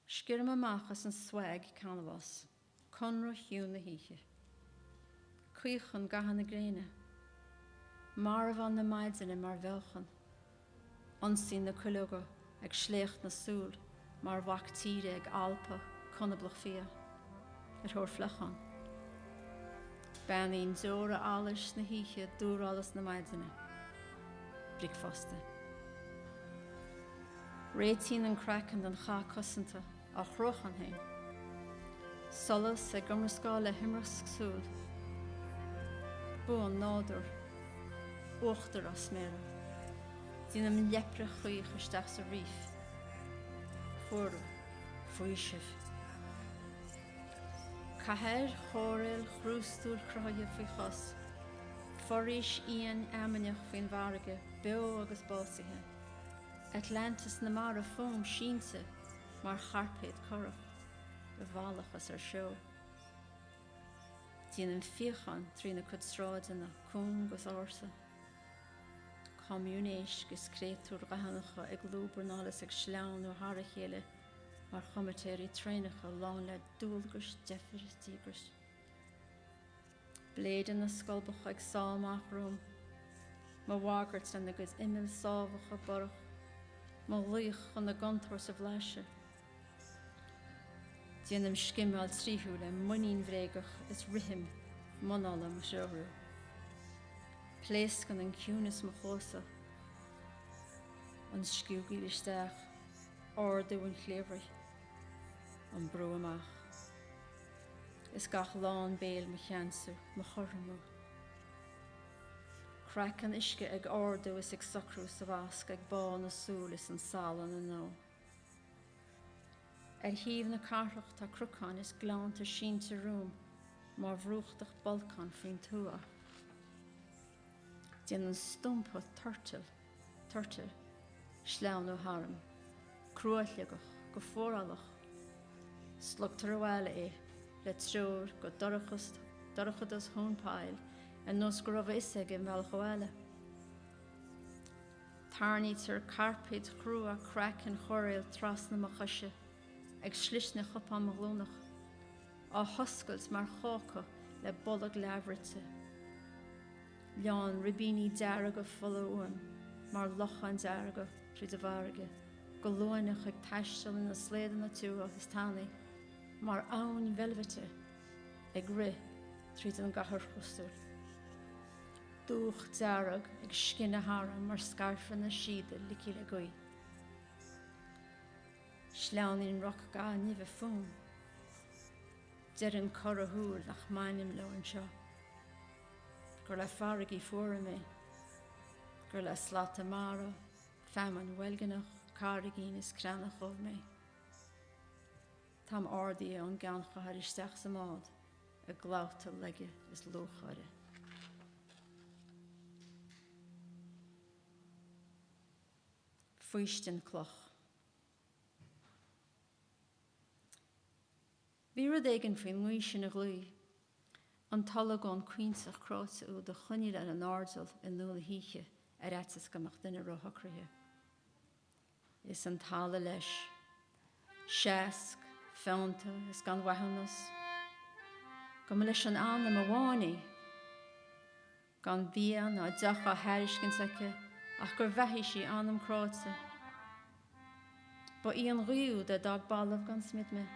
Sciorraim amach as an swag canbhás, conradh chiúin na hoíche. Caochann gatha na gréine. Marbhán na maidine mar bheochan. Ionsaí na cuileoga ag sléacht na súl mar mhac tíre ag alpadh conablach fia ar thóir fliuchán. Beannaím deora allais na hoíche dúrallas na maidine. Bricfeasta. Réitíonn an craiceann don chath cosanta á chruachan féin. Solas ag iomrascáil le himreasc súl. Bua an nádúir. Uachtar á sméaradh. Déanaim leipre chaoch isteach sa reef. Fuarú. Faoiseamh. Cathair chóiréil chrústúil cruthaithe faoi chos. Foraois fhiáin fheamainneach faoin bhfarraige, beo agus básaithe. Atlantis na mara fúm sínte mar chairpéad corrach, i bhfalach is ar seó. Déanaim fíochán trína cuid sráideanna, cúng is ársa. Commune éisc is créatúir dhathannacha ag lúbarnáil is ag sleamhnú thar a chéile mar chomaitéirí traenacha lán le dualgais, deifir is díograis. Bléideanna scolbacha ag sá amach romham, mo bhagairt lena gcuid imeall sábhacha borrach, mo ghlaoch chun a gcontúirt a bhlaiseadh. Déanaim scimeáil tríothu le muinín bhréagach is rithim m'anála mo threorú. Pléascann an ciúnas mo chluasa, an sciúgaíl isteach, ardú an chliabhraigh, an brú amach. Is gach lán béil mo cheansú, mo chothromú. Craiceann uisce ag ardú is ag socrú sa bhasc ag bá na súl is an salann ina ndó. Ar thaobh na cathrach tá cnocáin is gleannta sínte romham mar bhrúchtach bolcán faoin tuath. Déanann stumpa toirtil, toirte, sleamhnú tharam, cruashliogadh go fuaralach. Slogtar abhaile é le treoir go dorchadas, dorchadas thóin poill ar nós go raibh a fhios aige an bealach abhaile. Tarraingítear cairpéid chrua craicinn choiréil trasna mo choise ag slisne chupán mo ghlúnach. Á hoscailt mar cháca le bolg leathbhruite. Leánn ribíní dearga fola uaim mar locháin dearga tríd an bhfarraige, go luaineach ag taisteal ina slaodanna tiubha is tanaí, mar abhainn veilbhite ag rith tríd an gcathair chrústúil. Dúch dearg ag scinneadh tharam mar scairfeanna síoda ligthe le gaoth. Sleamhnaíonn roc ga nimhe fúm. Deireann corra shúil nach mbainim leo anseo gur le farraigí fuara mé, gur le slata mara, feamainn bhoilgneach, carraigín is creathnach dhubh mé. Táim ardaithe ón gceannchathair isteach sa mbád i gclabhta laige is lúcháire. Faoistin cloch. Bhí rud éigin faoin ngaoth sin a ghlaoigh, an t-olagón caointeach cráite úd a choinneáil ar an airdeall i ndúil na hoíche ar fhaitíos go mbeadh duine róshocraithe. Is an talamh leis. Seasc, feannta is gan mhaithiúnas. Go mba leis an anam amháin í. Gan bia ná deoch á thairiscint aici ach gur bheathaigh sí anam cráite. Ba í an ghaoth úd a d'fhág balbh gan smid mé.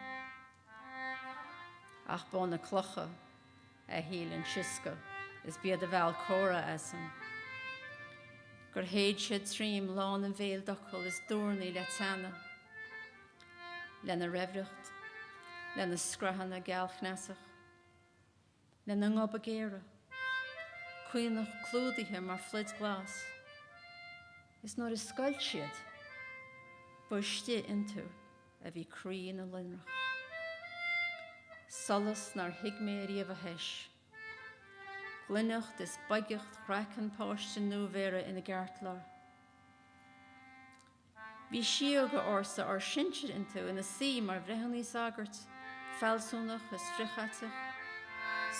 Ach b'ó na clocha a shil an sioscadh is b'iad a mheall comhrá asam. Gur shéid siad tríom lán an bhéil d'fhocail is d'urnaí le teannadh. Lena raimhreacht, lena scraitheanna gealchneasach. Lena ngoba géara, caonach clúdaithe mar phluid ghlas, is nuair a scoilt siad, ba istigh iontu a bhí croí na loinnreach. Solas nár thuig mé ariamh a thois. Glainneacht is boigeacht chraiceann páiste nuabheirthe ina gceartlár. Bhí síóga ársa ár sinsear iontu ina suí mar bhreithiúna is sagairt, fealsúnach is frithchaiteach,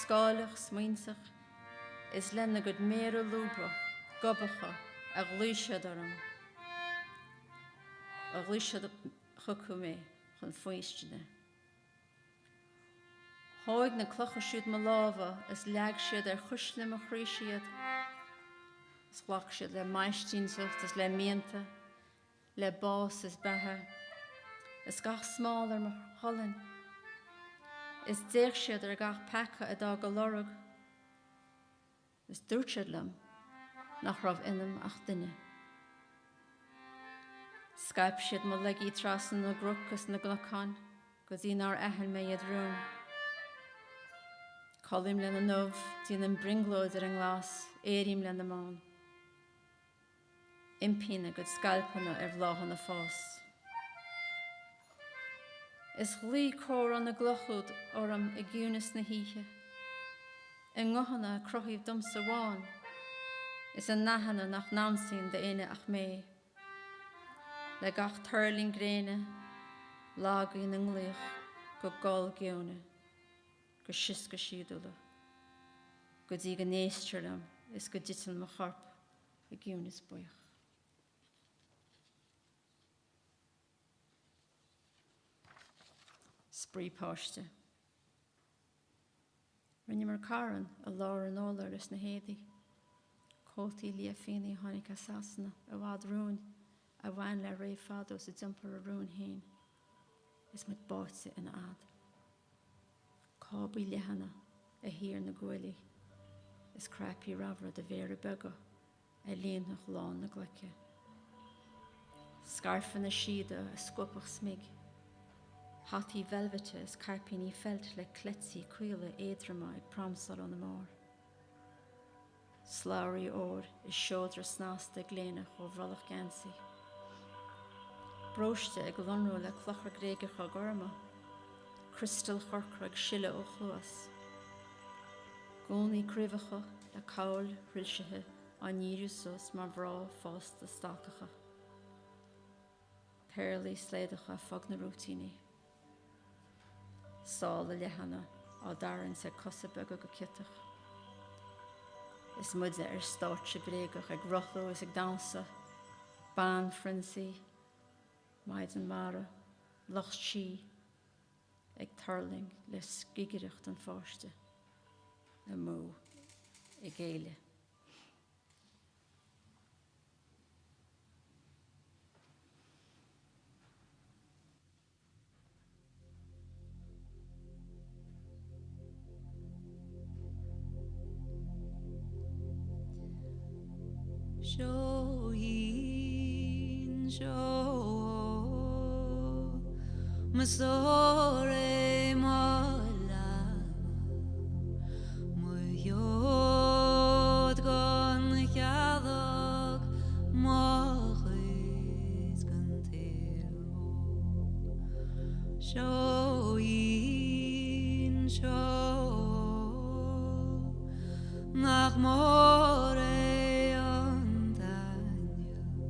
scáileach smaointeach, is lena gcuid méara lúbtha, gobacha a ghlaoigh siad orm, a ghlaoigh siad chucu mé chun faoistine. Thóig na clocha siúd mo lámha is leag siad ar chuisle mo chroí iad, is ghlac siad le maistínteacht is le mianta, le bás is beatha, is gach smál ar mo cholainn, is d'fhéach siad ar gach peaca a d'fhág a lorg. Is dúirt siad liom nach raibh ionam ach duine. Scaip siad mo laigí trasna na gcnoc is na gcnocán go dtí nár aithin mé iad romham. Codlaím lena ndubh, déanaim brionglóid ar an nglas, éirím lena mbán. Iompaíonn a gcuid scailpeanna ar bhláthanna fás. Is ghlaoigh comhrá na gcloch úd orm i gciúnas na hoíche, i nguthanna a cruthaíodh domsa amháin, is i ndathanna nach n-ansaíonn d'éinne ach mé. Le gach tuirlingt gréine, lagaíonn a nglaoch go gol geoine. go sioscadh síodúla, go dtí go n-éistear liom is go dtiteann mo chorp i gciúnas buíoch. Spraoi páiste. Rinneamar carn i lár an urláir leis na héadaí, cótaí liath fíona a tháinig as Sasana i bhfad romhainn, a bhain le ré fadó is a d'iompair a rúin féin is muid báite ina fhad. Cábaí leathana a shuí ar na guaillí is cnaipí ramhra de mhéara beaga a líonfadh lán na glaice. Scairfeanna síoda a scuabfadh smig, hataí veilbhite is caipíní feilt le cleití caola éadroma ag pramsáil óna mbarr. Slabhraí óir is seodra snasta ag léineadh ó bhrollach geansaí. Bróiste ag lonrú le clocha Gréagacha gorma. Criostail chorcra ag sileadh ó chluas. Gúnaí craobhacha le cabhail thrilsithe á ndíriú suas mar mhná fásta stalcacha. Péarlaí slaodacha fog na rúitíní. Sála leathana á dtarraingt ag cosa beaga go ciotach. Is muide ar stáitse bréagach ag rothlú is ag damhsa, banphrionsaí, maighdean mara, lucht sí, ag tuirling le scigireacht an pháiste, amú i gcéile. Seoithín, seó, mo stór é mo leaba, mo sheod gan chealg, mo chuid den tsaol mór. Seoithín, seó, nach mór é an t-aingeal,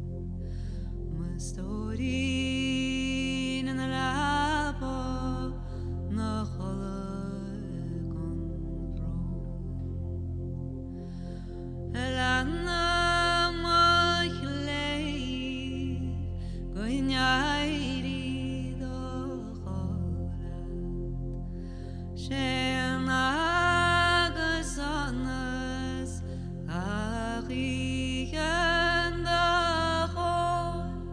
mo stóirín ina leaba 'na chodladh gan bhrón. A leana mo chléibh go n-éirí do chodladh leat. Séan agus sonas gach oíche 'n do chomhair.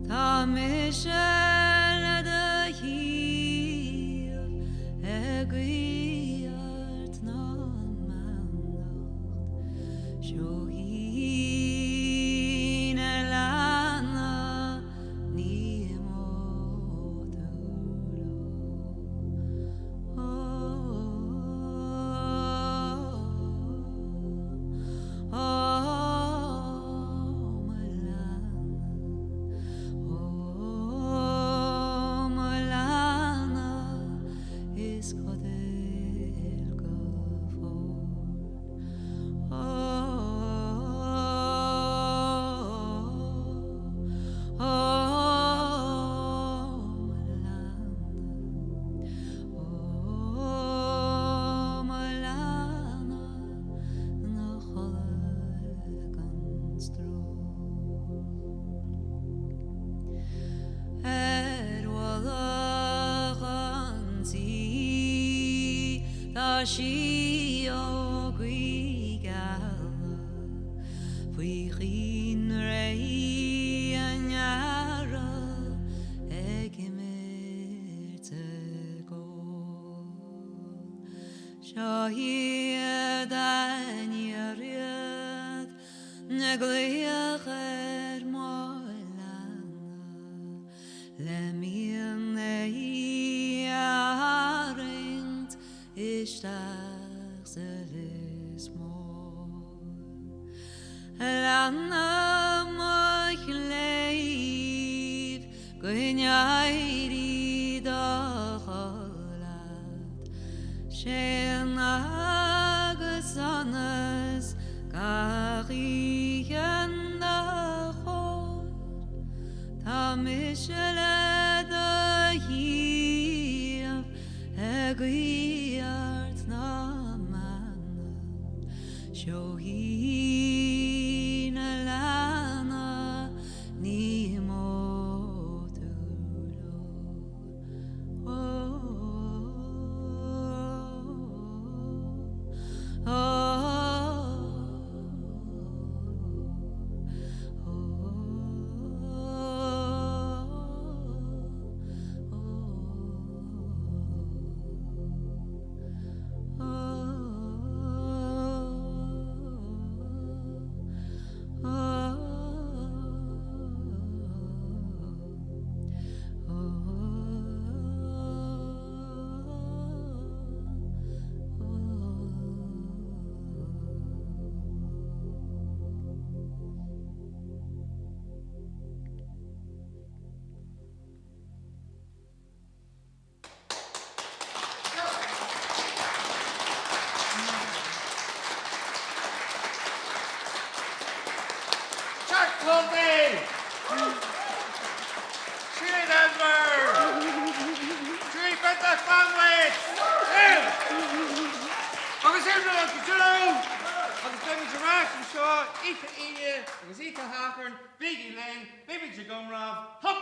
Tá mise le do thaobh ag guí ort ná mbeannacht. Seoithín ar leana ní mó tú Ó mo leana. Síógaí geala faoi choinnré an earraigh ag imirt ag ól. Seo iad aniar iad ag glaoch ar mo leanna le mian í a tharraingt isteach sa lios mór. A leanna mo chléibh go n-éirí do chodladh, Séan agus sonas gach oíche 'na chomhair. Tá mise le do thaobh ag guí ort na mbeanna. Seoithín a leanna ní mó tú leo. Jack Lundy! Sinéad Denvir! Julie Breathnach Banwait! Agus imreoidh go deo! Agus beimid ar ais anseo oíche Aoine agus oíche Shathairn, bígí linn, beimid ag iomramh, hup!